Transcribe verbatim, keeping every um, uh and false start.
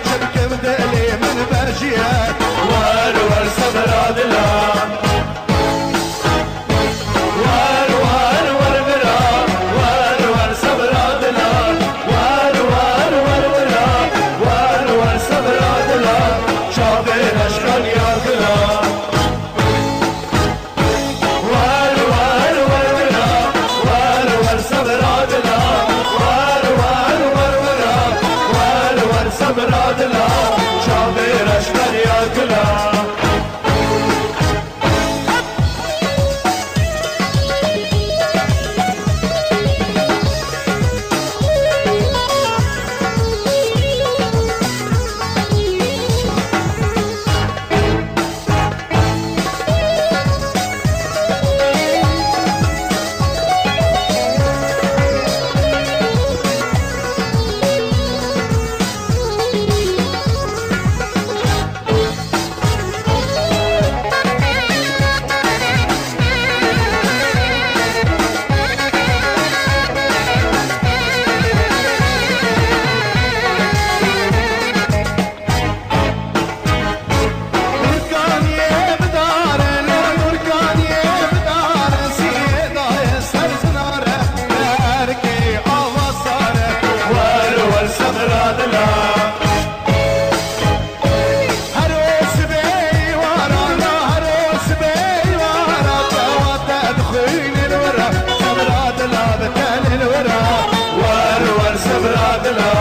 Çimkim dilê min bejiye. Wer wer sebra dila. Wer wer wer vira. Wer wer sebra dila. Wer wer wer vira. Wer wer sebra dila. Çavê reşkan ya gila. Wer wer wer vira, wer wer sebra dila, wer wer wer vira, wer wer sebra dila, çavê reşkeriya gila. Gurkaniyê bidare, gurkaniyê bidare, siyê daye ser zinare, berkê ava sare. Wer wer sebra dila. Her o sibê wara, her o sibê wara, dewa te dixwîne li wira, sebra dila, dikene li wira. Wer wer sebra dila.